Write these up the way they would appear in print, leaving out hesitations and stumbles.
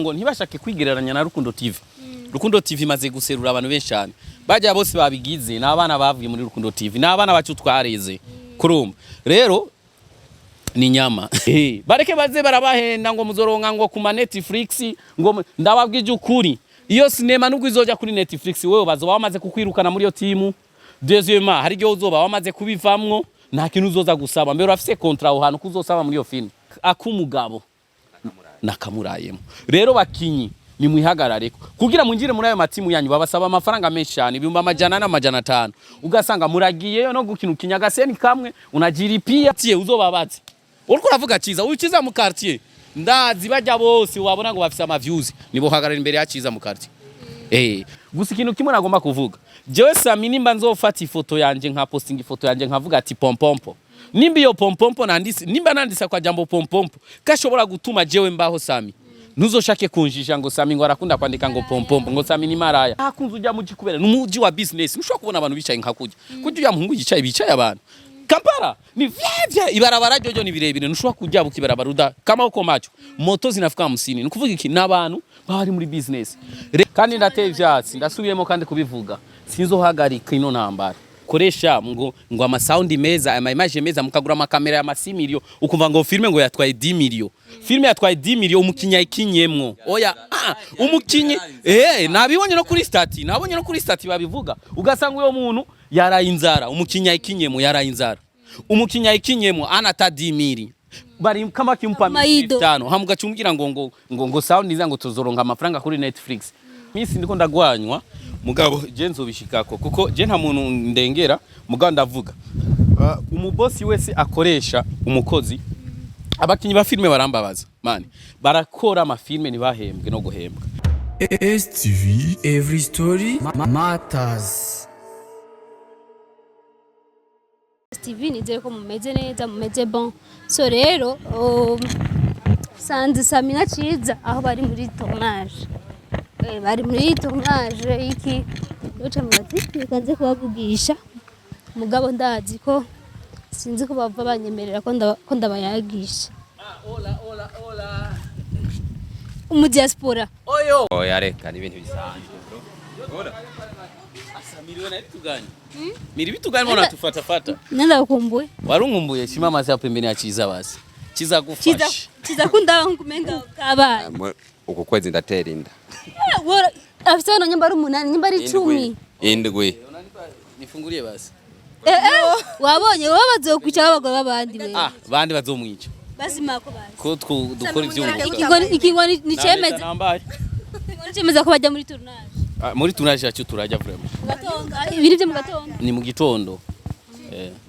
Ngo ntibashake kwigereranya na Rukundo TV. Rukundo TV imaze guserura abantu benshi cyane. Bajya bose babigize ni abana bavuye muri Rukundo TV, ni abana bacu twareze. Kurumva rero ni nyama. Bareke baze barabahenda ngo muzoronka ngo kuma Netflix, ngo ndababwije ukuri, iyo sinema nubwo izoja kuri Netflix, wewe bazoba bamaze kukwirukana muri iyo timu. Deuxièmement, hari igihe uzoba wamaze kubivamwo, nta kintu uzoza gusaba. Mbere urafise contrat aho hantu kuzosaba muri iyo film akumugabo nakamurayemo. Rero bakinyi, nimwihagarareko kugira mwinjire muri ayo matimu yanyu. Babasaba amafaranga menshi cyane, 400,000, 500,000, ugasanga muragiyeyo no gukina ukinyagaseni kamwe unajiripia tie. Uzobabaze uriko uravuga Ciza, uyu Ciza mu quartier ndazi bajya bose wabona ngo bafise ama views, nibo hagarara imbere ya Ciza mu quartier. Gusa ikintu kimwe nagomba kuvuga jewe Sami, nimba nzofata ifoto yanje nka posting ifoto yanje nkavuga ati pompompo, nimba iyo pompompo nandise, nimba nandise kwa jambo pompompo kashobora gutuma jewe mbaho, Sami, ntuzoshake kunjisha ngo Sami ngo arakunda kwandika ngo pompompo, ngo Sami ni maraya. Hakunze ujya muji kubera numuji wa business, ntushobora kubona abantu bicaye nka kujya kujya ujya muhungu yicaye, bicaye abantu. Kampala ni vyevye, ibarabara jojo ni birebire, ntushobora kujya bukibarabara uda kama uko macho moto zinafika 50. Ni kuvuga iki? N'abantu bari muri business. Kandi ndateye ivyatsi, ndasubiyemo kandi kubivuga, sinzohagarika ino ntambara. Koresha ngo ama sound meza, ama image meza, mukagura amakamera ya masimilio, ukumva ngo filme ngo yatwaye 10 million, filme yatwaye 10 million, umukinya ikinyemwo. Oya, umukinyi nabibonye no kuri statut, nabonye no kuri statut babivuga, ugasanga uyo muntu yaraye inzara. Umukinya ikinyemwo yaraye inzara, umukinya ikinyemwo anata 10 mili bari kama kimpa Maido. 5,000, hamugacumbwira ngo sound niza ngo tuzoronka amafaranga kuri Netflix. Misi ndiko ndagwanywa, mugabo je nzobishikako kuko je nta muntu ndengera. Mugabo ndavuga, umubosi wese akoresha umukozi. Abakinyi ba filime barambabaza mani, barakora amafilme ntibahembwe no guhembwa. STV Every Story Matters. TV, nizere ko mumeze neza, mumeze bon. So rero sanze Samina Ciza aho bari muri tournage. Bari muri tournage iki duca mubazi, reka nze kubavugisha, mugabo ndazi ko sinzi ko bava banyemerera ko ndabayagisha. Umu diaspora. Oyo. Oya, reka, ni ibintu bisanzwe. Miri vitu gani mbona tufatafata? Nenda ukumbuye. Warunkumbuye? Simama sasa pembeni ya Chiza basi. Chiza Ciza. Gufashe. Ciza kundaba nkumenga kabaye. Uku kwezi ndatera inda. Wora afise abana nyimba ari umunani, nyimba ari 10. 7. Nifungulie basi. Wabonye wowe bazokwica abagabo b'abandi we. Ah, bandi bazomwica. Basi mako basi. Ko dukora ivyunguka. Ikingo ni cemeza. Nambaye. Ikingo ni cemeza ko bajya muri tournage. Ah, muri tournage yacu turajya vraiment. Mu gatondo, ibiri byo mu gatondo. Ni mu gitondo.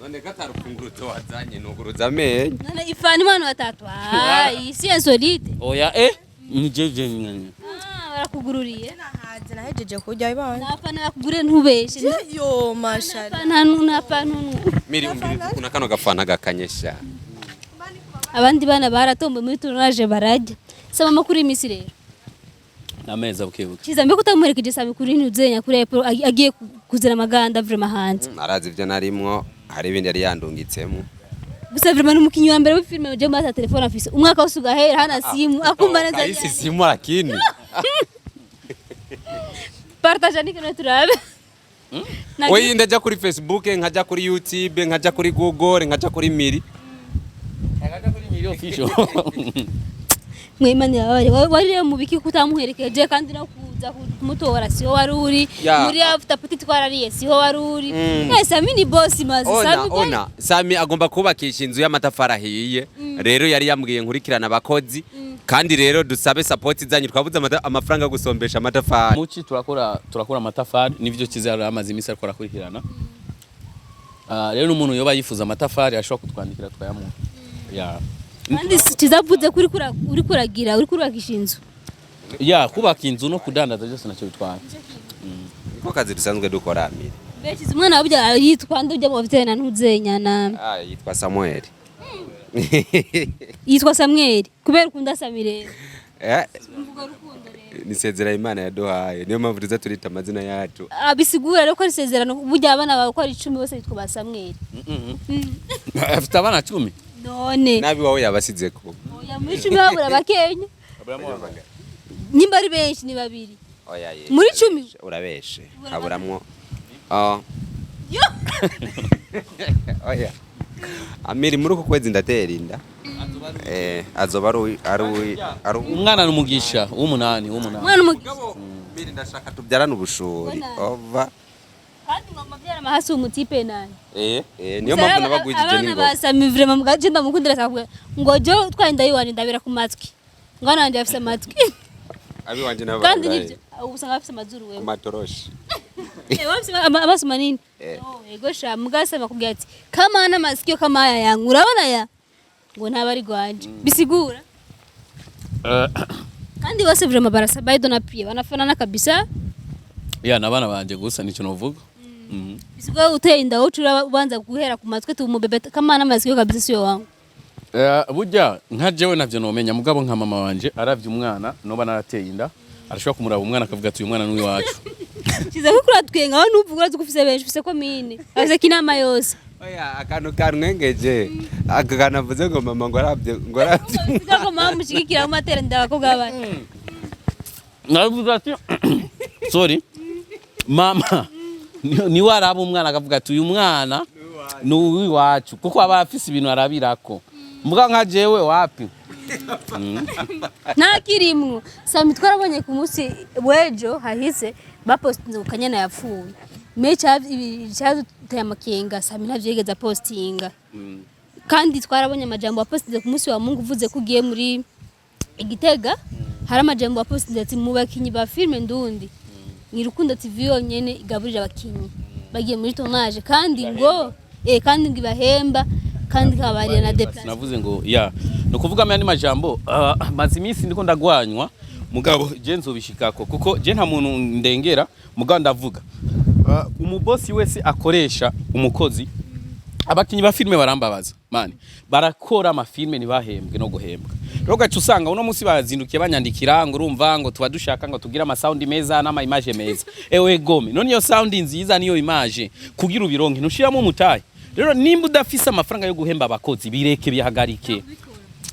None katarufunguruzo wazanye nuguruza amenyo? None ifani imana batatu. Ah, iyi si insolite. Oya, ni jeje nyanya. Ah, barakugururiye. Nahaze, nahejeje kurya ibanye. Nafana bakugure, ntubeshe. Yo mashari. Nta nta ntuntu. Miri, umviriza ukuntu kano gafana gakanyesha. Abandi bana baratomboye muri tournage barajya. Saba amakuru y'imisi rero. Nameza bukebuke. Ciza, mbe kutamuherekeje Sami kuri ntuzenya kuri Apple agiye kuzana amaganda vraiment hanze? Arazi ivyo narimwo, hari ibindi yari yandungitsemo. Gusa vraiment ni umukinyi wa mbere w'ifilme je mbata telefone afise umwaka wose ugahera hana simu akumva neza. Kahisi simu lakini. Partage niko turabe. Oyi, ndaja kuri Facebook, nkaja kuri YouTube, nkaja kuri Google, nkaja kuri Miri. Akaja kuri Miri Official. Mwimana yababare, wari rero mu biki kutamuherekeje kandi no kuza kumutora siho wari uri? Muri after party twarariye siho wari uri. Sami ni boss mazi. Ona Sami boy. Ona Sami agomba kubakisha inzu y'amatafari ahiye. Rero yari yambwiye nkurikirana abakozi, kandi rero dusabe support zanyu, twabuze amafaranga yo gusombesha amatafari. Muci turakora amatafari, nivyo Kiza yari amaze iminsi ariko arakurikirana. Ah, rero n'umuntu yoba yifuza amatafari ashobora kutwandikira tukayamuha. Ya. Kandi kizavuze kuri uri kuragira uri kurubakisha inzu. Ya, kubaka inzu no kudandaza byose nacyo bitwara. Niko kazi dusanzwe dukora, Miri. Mbese umwana wabya yitwa nde ujya mu bavyeyi na ntuzenya na? Ah, yitwa Samuel. Yitwa Samuel kubera ukunda Sami rero? Mvuga rukundo rero. Ni sezera Imana yaduhaye, niyo mpamvu tuza turita amazina yacu. Abisigura rero ko ari isezerano, burya abana bawe ko ari 10 bose bitwa ba Samuel. Afite abana 10. None Nabi wawe yabasizeko. Oya, muri 10 babura bakenya. bari benshi, ni babiri. Oya ye. Muri 10. Urabeshe. Haburamwo. Oh. Yo! Oya. Amiri, muri uku kwezi ndatera inda. Azoba ari Umwana ni umugisha w'umunani, w'umunani. Umwana umugisha. Mugabo Miri, ndashaka tubyarane ubushuri. Ubona. Ova. Kandi ngo amavyara amahasi umutipe nani. Niyo mpamvu nabagwijije Abana n'ingoga. ba Sami vraiment mugaje ndamukundira sakubwira ngo jo twari yiwanje ndabira ku matwi. Ngo nanje afise amatwi. Abi wanje nabo. Kandi nivyo usanga afise amazuru wewe. Amatoroshi. Wewe amaso manini. Eh. Oh, yego sha mugasema kubwira ati kama ana masikio kama haya yangu. Urabona ya? Ngo ntaba ari gwanje. Bisigura. Kandi bose vraiment barasa, baido na pia wanafanana kabisa. Ya, n'abana banje gusa, nicyo novuga. Bisigura uteye inda wowe ubanza guhera ku matwi tumubebe kama ana masikio kabisa sio wangu. Burya nka jewe navyo nomenya, mugabo nka mama wanje aravye umwana noba narateye inda, arashobora kumuraba umwana akavuga ati: "Uyu mwana ni uwacu." Kiza ko kuratwenga aho nuvuga urazi ko ufise benshi, ufise komine. Afise kinama yose. Oya, akantu kanwengeje. Aka kantu avuze ngo mama ngo aravye. Bisigura ko mama mushigikira mu matera inda abakobwa bane. Navuze ati sorry mama, niwe araba umwana akavuga ati: "Uyu mwana ni uw'iwacu," kuko aba afise ibintu arabirako. Mbuga nka jewe wapi. Nta kirimwo. Sami, twarabonye ku munsi w'ejo hahise bapostinze ngo Kanyana yapfuye, me cyaduteye amakenga. Sami ntavyigeze apostinga, kandi twarabonye amajambo wapostinze ku munsi wa Mungu uvuze ko ugiye muri Igitega. Hari amajambo wapostinze ati: "Mu bakinyi ba filime ndundi ni Rukundo TV yonyene igaburira abakinyi bagiye muri tournage," kandi ngo ibahemba, kandi ikabarira na déplacement. Navuze ngo ya ni ukuvuga andi majambo, maze iminsi ndiko ndagwanywa, mugabo je nzobishikako kuko je nta muntu ndengera. Mugabo ndavuga, umubosi wese akoresha umukozi. Abakinyi ba filime barambabaza mani, barakora amafilme ntibahembwe no guhembwa. Rero ugaca usanga uno munsi bazindukiye banyandikira ngo urumva ngo tuba dushaka ngo tugire ama sound meza n'ama image meza. Ewe gome, none iyo sound nziza niyo image kugira ubironke ntushiramo umutahe? Rero nimba udafise amafaranga yo guhemba abakozi, bireke, bihagarike.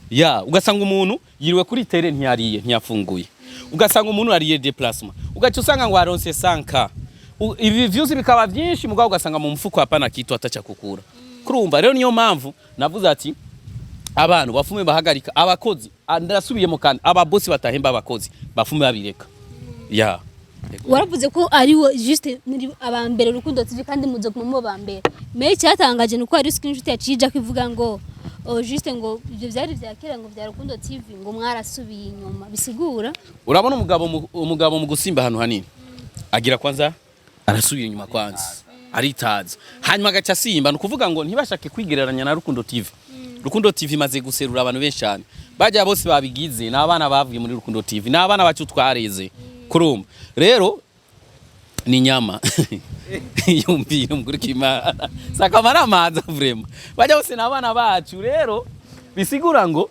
Ya, ugasanga umuntu yiriwe kuri terrain ntiyariye, ntiyafunguye, ugasanga umuntu ariye déplacement, ugaca usanga ngo aronse 5K. Ibi views bikaba byinshi, mugabo ugasanga mu mfuko hapana kitu atacha kukura. Kurumva rero niyo mpamvu navuze ati abantu bafume bahagarika abakozi. Ndasubiyemo kandi, ababosi batahemba abakozi bafume babireka, ya. Waravuze ko ari wo juste muri abambere Rukundo TV, kandi muze kuma mu bambere. Me cyatangaje nuko hari screenshot yacije ko ngo oh, juste ngo ibyo byari vya kera, ngo vya Rukundo TV, ngo mwarasubiye inyuma. Bisigura Urabona umugabo mu gusimba ahantu hanini agira kwanza arasubira inyuma, kwanza aritaza, hanyuma agaca asimba. Ni ukuvuga ngo ntibashake kwigereranya na Rukundo TV. Rukundo TV imaze guserura abantu benshi cyane. Bajya bose babigize ni abana bavuye muri Rukundo TV, ni abana bacu twareze. Kurumva rero ni nyama yumvira umugurika Imana sakamara amaza vraiment. Bajya bose ni abana bacu. Rero bisigura ngo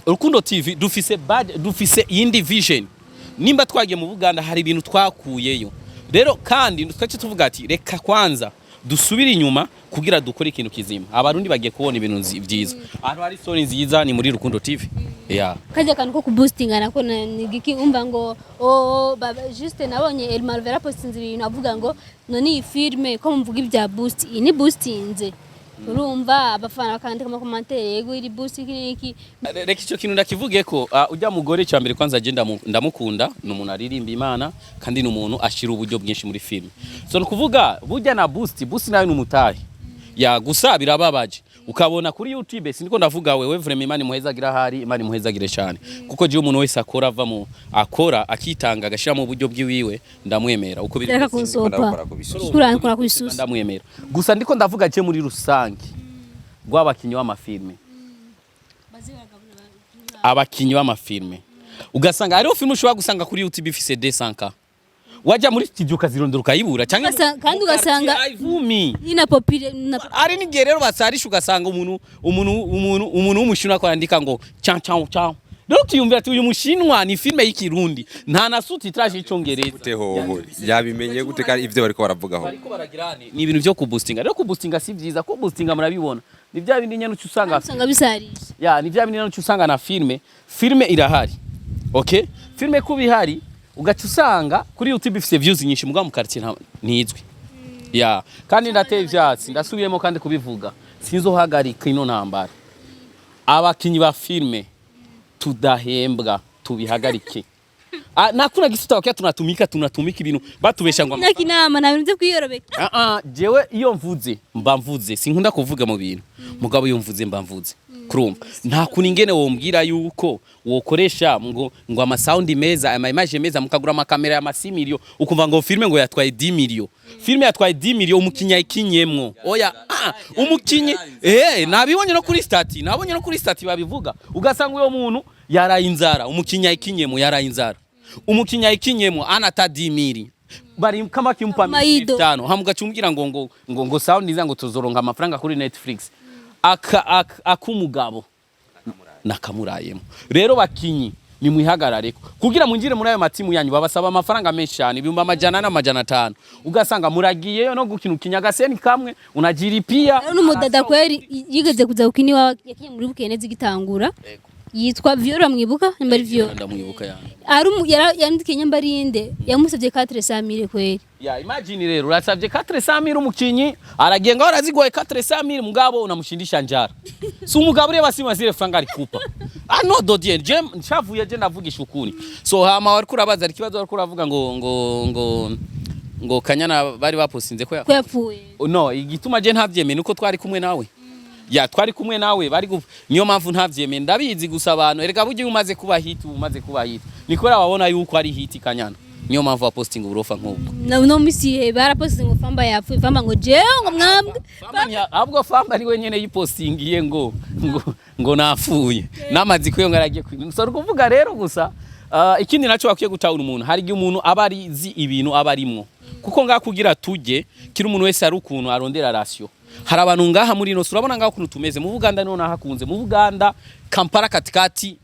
Rukundo TV dufise budget, dufise yindi vision. Nimba twagiye mu Buganda hari ibintu twakuyeyo. Rero kandi twace tuvuga ati reka kwanza dusubire inyuma kugira dukore ikintu kizima. Abarundi bagiye kubona ibintu vyiza. Ahantu hari story nziza ni muri Rukundo TV, yeah. Kajya kantu ko kuboostinga nako ni giki? Umva ngo oh, baba juste nabonye El Malvera postinze ibintu avuga ngo none iyi filme ko mvuga ibya boost, iyi ni boostinze. Urumva abafana bakandika ama commentaire, yego iri boost iki n'iki. Reka icyo kintu ndakivuge ko ujya mugore cya mbere kwanza je ndamukunda, ni umuntu aririmba Imana kandi ni umuntu ashira uburyo bwinshi muri filme. So ni ukuvuga burya na boost, boost nayo ni umutahe ya. Gusa birababaje ukabona kuri YouTube. Siniko ndavuga wewe, vraiment Imana imuhezagire ahari, Imana imuhezagire cyane, kuko je umuntu wese akora ava mu akora akitanga agashira mu buryo bwiwiwe ndamwemera uko biri Reka kose. kunsopa. Ndakora kubisusu. Urankora kubisusu. Ndamwemera. Gusa ndiko ndavuga je muri rusange rw'abakinyi b'amafilme, abakinyi b'amafilme ugasanga hariho filime ushobora gusanga kuri YouTube ifise 200K, wajya muri studio ukazirondera ukayibura cyangwa Kandi ugasanga- ivumi. Ni na popire na Ari n'igihe rero basarisha ugasanga umuntu w'umushinwa kwandika ngo chan chan chan. Rero ukiyumvira ati uyu mushinwa ni filime y'ikirundi, nta na sous-titrage y'icongereza. Gute hoho yabimenye gute kandi ivyo bariko baravugaho? Bariko baragira ni ibintu byo kuboostinga. Rero kuboostinga si vyiza. Kuboostinga murabibona ni bya bindi nyene uca usanga usanga bisarisha. Ya, ni bya bindi nyene uca usanga na filme irahari. Okay, filme kuba ihari, ugaca usanga kuri YouTube ifise views nyinshi, mugabo mu quartier ntizwi. Ya, kandi ndateye ivyatsi, ndasubiyemo kandi kubivuga, sinzohagarika ino ntambara. Abakinyi ba filme tudahembwa, tubihagarike. Ah, nakuna gisi tutawakia, tunatumika, tunatumika ibintu batubesha ngo Naki inama nta bintu byo kwiyorobeka. Ah ah, jewe iyo mvuze mba mvuze, sinkunda kuvuga mu bintu, mugabo iyo mvuze mba mvuze. Kurumva nta kuntu ingene wombwira yuko wokoresha ngo ama sound meza, ama image meza, mukagura amakamera ya masimilio, ukumva ngo filme ngo yatwaye 10 million, filme yatwaye 10 million, umukinya ikinyemwo. Oya, ah, umukinyi nabibonye no kuri statut, nabonye no kuri statut babivuga, ugasanga uyo muntu yaraye inzara, umukinya ikinyemwo yaraye inzara, umukinya ikinyemwo anata 10 mili bari kama kimpa Maido. 5, hamugacumbwira ngo sound niza ngo tuzoronka amafaranga kuri Netflix, aka akumugabo nakamurayemo. Rero bakinyi, nimwihagarareko kugira mwinjire muri ayo matimu yanyu, babasaba amafaranga menshi cyane, 400,000, 500,000, ugasanga muragiyeyo no gukina ukinyagaseni kamwe unajiripia. Rero n'umudada kweri yigeze kuza gukina iwawe, yakinye muri Bukeye Neza igitangura, yitwa Viola, mwibuka nimba ari Viola? Ndamwibuka yani. Ari yandikiye nyamba ari inde yamusabye 400 mille kweri. Ya, imagine rero urasabye 400,000, umukinyi aragiye ngaho arazigwaye 400,000, mugabo unamushindisha njara, si umugabo ureba sima zile franga alikupa. Ah no, dodie je nshavuye, je ndavugisha ukuri. So hama wariko urabaza, ari kibazo wariko uravuga ngo Kanyana bari bapostinze ko ko yapfuye. No, igituma je ntavyemeye nuko twari kumwe nawe, ya twari kumwe nawe bari niyo mpamvu ntavyemeye. Ndabizi gusa abantu erega burya iyo umaze kuba hit, umaze kuba hit, niko babona yuko ari hit Kanyana, niyo mpamvu bapostinga uburofa nk'ubwo. Na no misi barapostinze ngo Famba yapfuye, Famba ngo jewe ngo mwambwe. Famba ahubwo Famba ni wenyene yipostingiye ngo napfuye n'amaziko yo ngaragiye kwi so kuvuga rero gusa. Ikindi naco bakwiye gutahura, umuntu hari igihe umuntu aba arizi ibintu aba arimwo, kuko ngaha kugira tujye kiri umuntu wese ari ukuntu arondera ration. Hari abantu ngaha muri ino, urabona ngaha ukuntu tumeze mu Buganda, niho nahakunze mu Buganda, Kampala katikati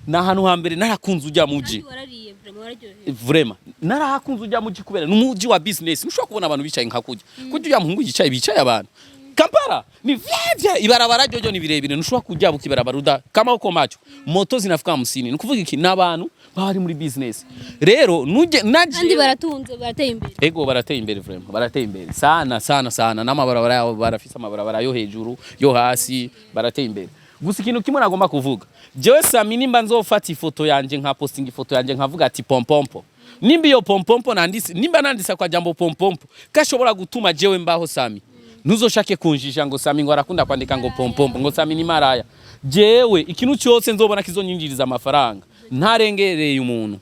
ni ahantu hambere narakunze ujya muji. Kandi warariye vraiment, wararyohewe. Vraiment narahakunze ujya muji kubera ni umuji wa business, ushobora kubona abantu bicaye nka kurya ujya muhungu yicaye, bicaye abantu. Kampala ni vyavya, ibarabara ryojo ni birebire, ntushobora kujya bukibarabara uda kama uko macho, moto zinafika 50. Ni kuvuga iki? N'abantu baba bari muri business rero nuje naje. Kandi baratunze, barateye imbere. Ego, barateye imbere vraiment, barateye imbere sana sana sana, n'amabarabara yabo barafise amabarabara yo hejuru, yo hasi, barateye imbere. Gusa ikintu kimwe nagomba kuvuga jewe Sami, nimba nzofata ifoto yanje nka posting ifoto yanje nkavuga ati pompompo, nimba iyo pompompo nandise, nimba nandisa kwa jambo pompompo kashobora gutuma jewe mbaho, Sami, ntuzoshake kunjisha ngo Sami ngo arakunda kwandika ngo pompompo, ngo Sami ni maraya. Jewe ikintu cyose nzobona kizonyinjiriza amafaranga ntarengereye umuntu,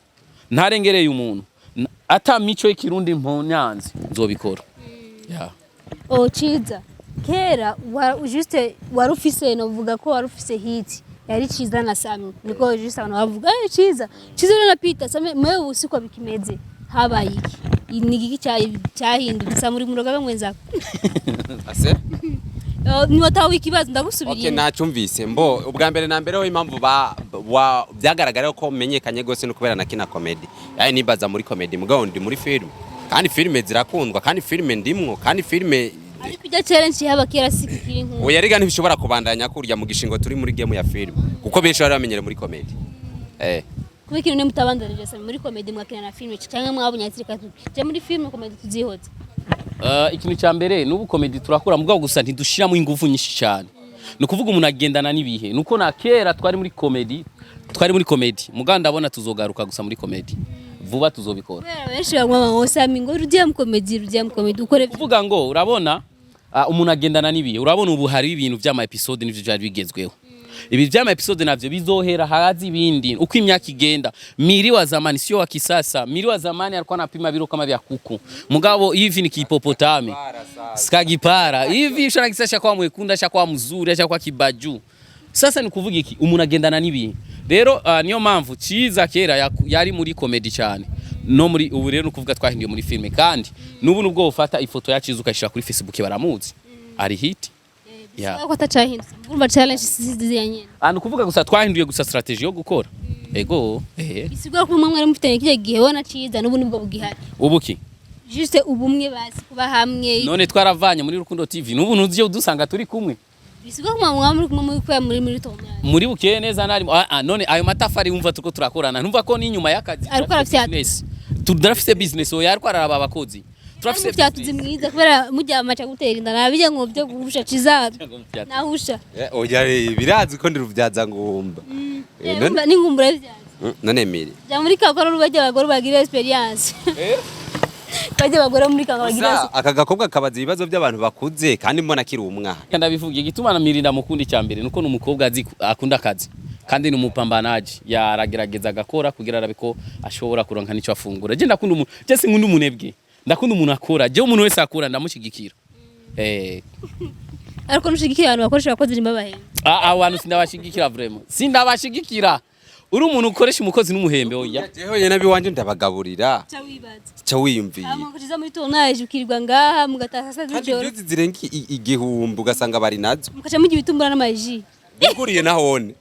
ntarengereye umuntu, ata mico y'ikirundi mponyanzi, nzobikora, yeah. Oh, Ciza, kera juste wari ufise, novuga ko wari ufise hit yari Ciza na Sami, niko juste abantu bavuga Ciza, Ciza na Peter Sami. Mwewe ubu siko bikimeze, habaye iki? Ni igiki cyahindutse? Sami uri muroga mwenzako? Ase? Niwatawe ikibazo. Okay, Ndagusubiriye. Nacumvise mbo ubwa mbere na mbere ho impamvu ba wa byagaragara ko menyekanye gose no kubera nakina comedy. Yaani nibaza muri comedy, mugabo ndi muri film. Kandi filme zirakundwa, kandi filme ndimwo, kandi filme Ariko ijya challenge yaba kera si kikiri nk'ubu. Oya riga, ntibishobora kubandanya kurya mu gishingo turi muri game ya film. Kuko benshi bari bamenyere muri comedy. Kuba ikintu mutabandanije Sami muri comedy, mwakina na filme, cyangwa mwabonye ati reka tujye muri filme, comedy tuzihoze? Ikintu cya mbere n'ubu comedy turakora, mugabo gusa ntidushiramo ingufu nyinshi cyane. Ni ukuvuga umuntu agendana n'ibihe, nuko na kera twari muri comedy, twari muri comedy, mugabo ndabona tuzogaruka gusa muri comedy vuba, tuzobikora. Kubera benshi bamwe ngo Sami ngo rugiye mu comedy, rugiye mu comedy ukore. Kuvuga ngo urabona, umuntu agendana n'ibihe. Urabona ubu hari ibintu by'ama episode, nivyo byari bigezweho. Ibi vy'ama episode navyo bizohera, haza ibindi uko imyaka igenda. Miri wa zamani sio wa kisasa. Miri wa zamani alikuwa anapima biro kama vya kuku, mugabo hivi ni kihipopotame skagipara hivi shana kisasa kwa mwekunda kwa mzuri kwa kibaju. Sasa ni kuvuga iki? Umuntu agendana n'ibihe. Rero niyo mpamvu Ciza kera yari muri comedy cyane no muri ubu. Rero nukuvuga twahinduye muri filme, kandi n'ubu nubwo ufata ifoto ya Ciza ukayishira kuri Facebook baramuzi, ari hit, yeah. Ko atacahindutse, urumva challenge siziya nyene. Ah, ni ukuvuga gusa twahinduye gusa strategy yo gukora. Ego. Bisigura ko ubumwe mwari mufitanye kiriya gihe wowe na Ciza n'ubu nibwo bugihari? Ubuki? Juste ubumwe, basi kuba hamwe. None twaravanye muri Rukundo TV, n'ubu ntuziye udusanga turi kumwe. Bisigwa ko mwaba muri kumwe muri kubera muri tournage. Muri Bukeye Neza nari none ayo matafari wumva tuko turakorana, ntumva ko ni nyuma y'akazi. Ariko arafyata. Business. Turafise business, oya, ariko araraba abakozi, turafise Fyatuzi mwiza kubera mujya amaca gutera inda nabijya ngo byo guhusha ciza nahusha. Oya, birazi ko ndi ruvyaza ngumba. None N'inkumbura byanze. None miri Ja muri kakora rubajya abagore bagira experience. Bajya abagore muri kakora bagira. Gusa aka gakobwa kabaza ibibazo by'abantu bakuze kandi mbona akiri umwana. Ndabivuga igituma na Mirinda mukundi, cya mbere nuko ni umukobwa azi akunda akazi kandi ni umupambanaji, yaragerageza agakora kugira arabe ko ashobora kuronka n'icyo afungura. Je ndakunda umuntu, je sinkunda umunebwe, ndakunda umuntu akora. Je umuntu wese akora ndamushyigikira. Ariko nushigikiye abantu bakoresha abakozi ntibabahembe? Abo bantu sindabashigikira, vraiment sindabashigikira. Uri umuntu ukoresha umukozi n'umuhembe, oya. Jewe nyene abiwanje ndabagaburira. Ca wibaza. Ca wiyumviye. Amukujiza muri tournage ukirirwa ngaha mugataha saa Kandi z'ijoro. ivyuzi zirenga 1000 ugasanga bari nazo. Mukaca mugira ibitumbura n'amaji. Biguriye nahone.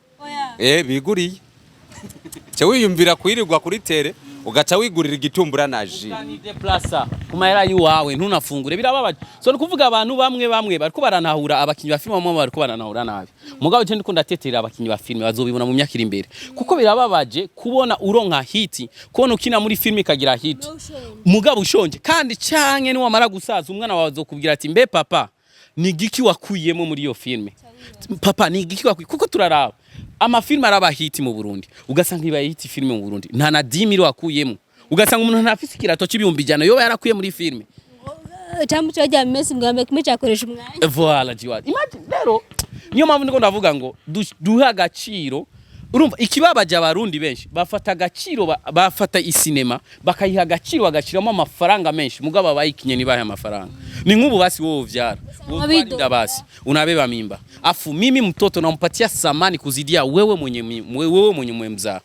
Oya. Biguriye, ca wiyumvira kwirirwa kuri terrain ugaca wigurira igitumbura na jus. Déplaça ku mahera y'iwawe ntunafungure, birababaje. So ni kuvuga abantu bamwe bamwe bariko baranahura, abakinyi ba filime bamwe bariko baranahura nabi, mugabo je ndiko ndateterera abakinyi ba filime, bazobibona mu myaka iri imbere, kuko birababaje kubona uronka hit, kubona ukina muri filime ikagira hit, mugabo ushonje. Kandi canke niwamara gusaza umwana wawe azokubwira ati: "Mbe papa, ni igiki wakuyemo muri iyo filime? Papa, ni igiki wakuye?" Kuko turaraba amafilime araba hit mu Burundi, ugasanga ibaye hit filime mu Burundi nta na 10 000 wakuyemo, ugasanga umuntu ntafise ikirato c'ibihumbi 100 yoba yarakuye muri filime. Cyangwa cyo mesi mbwa kimwe cyakoresha umwanya. Voilà, jiwadi, imagine. Rero niyo mpamvu ndiko ndavuga ngo duhe agaciro. Urumva ikibabaje, abarundi benshi bafata agaciro bafata isinema bakayiha agaciro, bagashiramo amafaranga menshi, mugabo abayikinye ntibahe amafaranga. Ni nk'ubu basi wowe uvyara Abido. basi unabeba mimba, afu mimi mtoto nampatia samani kuzidia wewe mwenye wewe mwenye mwemzaa.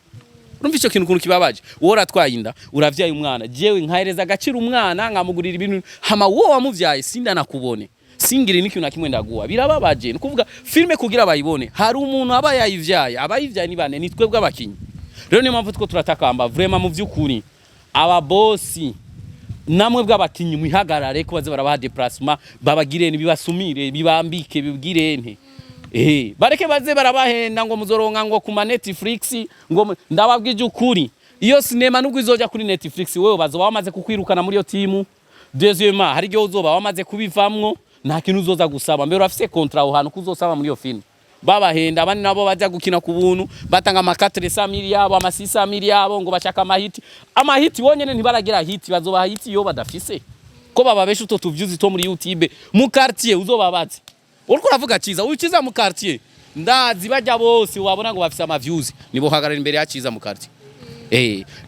Urumva ico kintu ukuntu kibabaje? Wowe uratwaye inda, uravyaye umwana, jewe nkahereza agaciro umwana, nkamugurira ibintu, hama wowe wamuvyaye sinda nakubone, singire n'ikintu na kimwe ndaguha. Birababaje. Ni kuvuga filime kugira bayibone hari umuntu aba yayivyaye, abayivyaye ni bane? Ni twebwe abakinyi. Rero niyo mpamvu two turatakamba vraiment, mu vy'ukuri, ababosi namwe bw'abakinyi mwihagarare ko baze barabaha déplacement, babagire bibasumire, bibambike, bibwire nte bareke baze barabahenda ngo muzoronka ngo kuma Netflix ngo ndababwije ukuri, iyo sinema nubwo izoja kuri Netflix, wewe bazoba bamaze kukwirukana muri iyo timu. Deuxièmement, hari igihe uzoba wamaze kubivamwo, nta kintu uzoza gusaba. Mbere urafise contrat aho hantu kuzosaba muri iyo film. Babahenda abandi nabo bajya gukina ku buntu, batanga ama 400 mille yabo, ama 600 mille yabo, ngo bashaka amahiti. Amahiti wonyene ntibaragira hit, bazobaha hit iyo badafise ko bababesha utwo tuvyuzi two muri YouTube mu quartier. Uzobabaze uriko uravuga Ciza, uyu Ciza mu quartier ndazi bajya bose wabona ngo bafise ama views, nibo hagarara imbere ya Ciza mu quartier.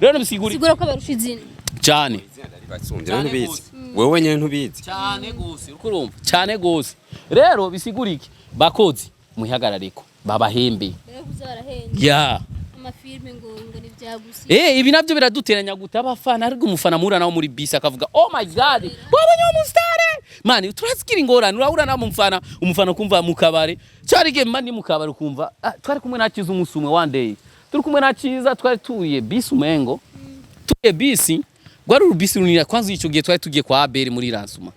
Rero bisigura Sigura ko barusha izina. Cyane. Basumbye, ntubizi wewe nyene, ntubizi. Cyane gose, uriko urumva, cyane gose. Rero bisigura iki? Bakozi muhagarareko, babahembe. Mbere yo kuza barahenda. Ya. Amafilme ngo ni byagusi. Ibi navyo biraduteranya gute abafana? Ariko umufana muhura nawo muri bisi akavuga: "Oh my God, wabonye uwo musitare man." Turazigira ingorane, urahura nawo umufana, umufana kumva mu kabare cyari gihe mba ndi mu kabare, ukumva twari kumwe na Ciza umunsi umwe, one day turi kumwe na Ciza, twari turiye bisi, umengo turiye bisi, rwari urubisi runini. Kwanza ico gihe twari tugiye kwa Abel muri Ransuma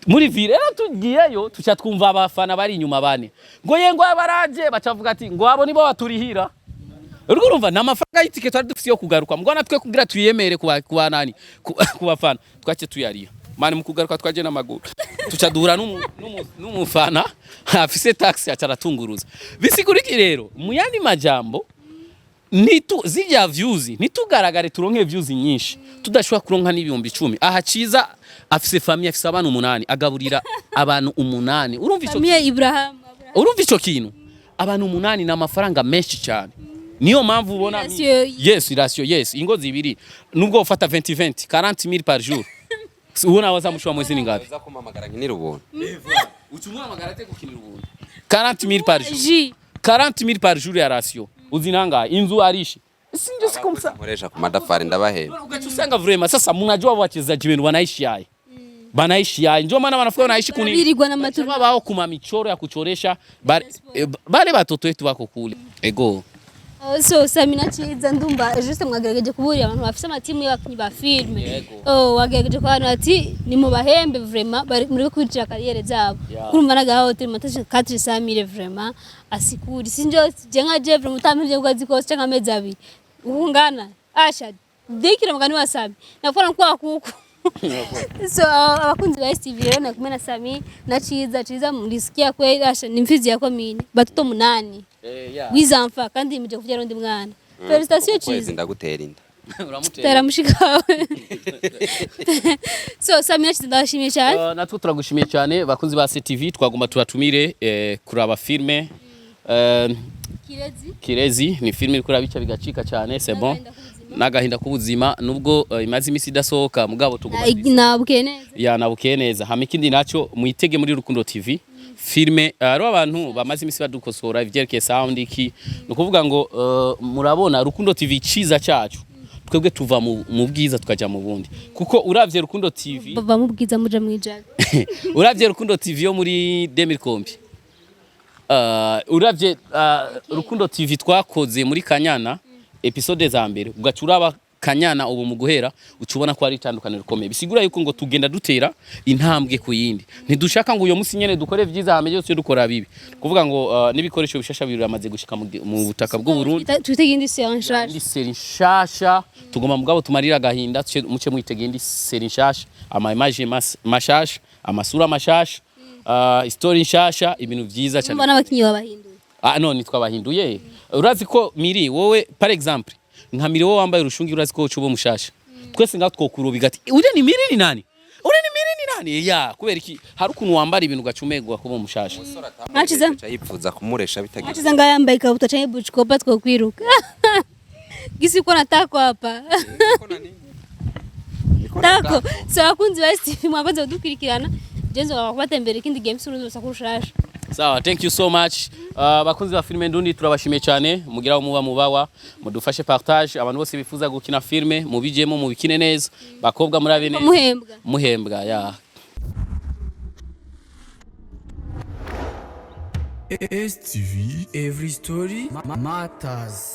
muri ville. Rero tugiyeyo tuca twumva abafana bari inyuma bane ngo ye ngo baraje, bacavuga ati ngo abo nibo baturihira. Uriko urumva ni amafaranga y'itike twari dufise yo kugaruka, mbwo natwe kugira tuyemere kuba nani ku bafana, twace tuyariha mani. Mu kugaruka twaje n'amaguru, tuca duhura n'umufana afise taxi, aca aratunguruza. Bisigura iki rero? Mu yandi majambo, nitu zirya views nitugaragare turonke views nyinshi tudashobora kuronka n'10,000. Aha Ciza afise famille, afise abantu umunani, agaburira abantu umunani. Urumva ico? Famille Ibrahim. Urumva ico kintu? Abantu umunani ni amafaranga menshi cyane. Niyo mpamvu ubona Ration. Yes, ration, yes. Ingo zibiri nubwo ufata 20 20 40 000 par jour, ubona wazamushwa mwezi ni ngapi? Uza kumamagara nkinira ubuntu. Ucumuhamagara ate gukinira ubuntu? 40 000 par jour. Ji. 40 000 par jour ya ration, uzi nangahe inzu arishe? Sinjo, si comme ça. Nkoresha ku madafari ndabahemba. Ugaca usanga vraiment sasa mnajua wachezaji wenu wanaishi yaye, banaishi yaye, ndio maana wanafika wanaishi kuni Birirwa n'amaturu. Babaho kuma michoro ya kuchoresha bale, bale batoto wetu wako kule ego. Oh, so Samina Ciza, ndumva juste mwagerageje kuburira abantu bafise amatimu y'abakinyi ba filme. Yego. Oh, wagerageje ku bantu ati ni mu bahembe, vraiment bari muri kwicira carrière zabo. Yeah. Kurumva nagaho turi matashe 400 000, vraiment asikuri sinjo je nka je vraiment utampevye ku kazi kose canke amezi 2 ungana asha dikira mugani wa Sami nakora kwa kuku. So abakunzi ba STV rero, na kumwe na Sami na Ciza. Ciza mlisikia kweli, asha ni mfizi yako mine batoto munani wizamfa kandi imije kuvyara undi mwana. Félicitations. Kwezi Ciza. Ndagutera inda. Uramutera. Tera mushikawe. So Sami na Ciza, ndabashimiye cyane. Natwe turagushimiye cyane. Bakunzi ba CTV, twagomba tubatumire kuraba filme Kirezi. Kirezi. Ni filme iriko irabica bigacika cyane, c'est bon. N'agahinda k'ubuzima. N'agahinda k'ubuzima, nubwo imaze imisi idasohoka, mugabo tugomba Nabwiye neza. Ya, nabukiye neza. Hama ikindi naco, mwitege muri Rukundo TV filme. Hariho abantu bamaze imisi badukosora ivyerekeye sound iki. Ni ukuvuga ngo murabona Rukundo TV, ciza cacu twebwe tuva mu bwiza tukaja mu bundi, kuko uravye Rukundo TV Bava mu bwiza muja mwijaga. Uravye Rukundo TV yo muri 2000 kombi, uravye Rukundo TV twakoze muri Kanyana episode za mbere, ugaca uraba Kanyana ubu mu guhera, uca ubona ko ari itandukaniro rikomeye. Bisigura yuko ngo tugenda dutera intambwe ku yindi. Ntidushaka ngo uyo musi nyene dukore vyiza, hama yose dukora bibi. Kuvuga ngo n'ibikoresho bishasha biramaze gushika mu butaka bw'u Burundi. Twitege indi série nshasha. Indi série nshasha tugomba, mugabo tumarira agahinda, muce mwitege indi série nshasha, ama image mashasha, amasura mashasha, story nshasha, ibintu vyiza cyane. Mbona abakinyi babahinduye. Ah no, nitwabahinduye. Urazi ko Miri, wowe par exemple, nka Miri wowe wambaye urushungi, urazi ko ucuba mushasha. Twese ngaho twokurubiga ati uri ni Miri, ni nani? Uri ni Miri, ni nani? Ya, kubera iki? Hari ukuntu wambara ibintu ugacumegwa kuba mushasha. Mwaciza? Aca yipfuza kumuresha bitagize. Mwaciza nga yambaye ikabutura canke buchikopa, twokwiruka gisi ko natako hapa tako. So abakunzi ba STV, mwakoze kudukurikirana. Jenzo kubatembera ikindi gihe msuru urusaku rushasha. Sawa, thank you so much. Bakunzi ba filme ndundi, turabashimiye cyane. Mugira muba mubawa, mudufashe partage. Abantu bose bifuza gukina filme mubijemo, mubikine neza. Bakobwa murabe neza. Muhembwa. Muhembwa, ya. STV Every Story Matters.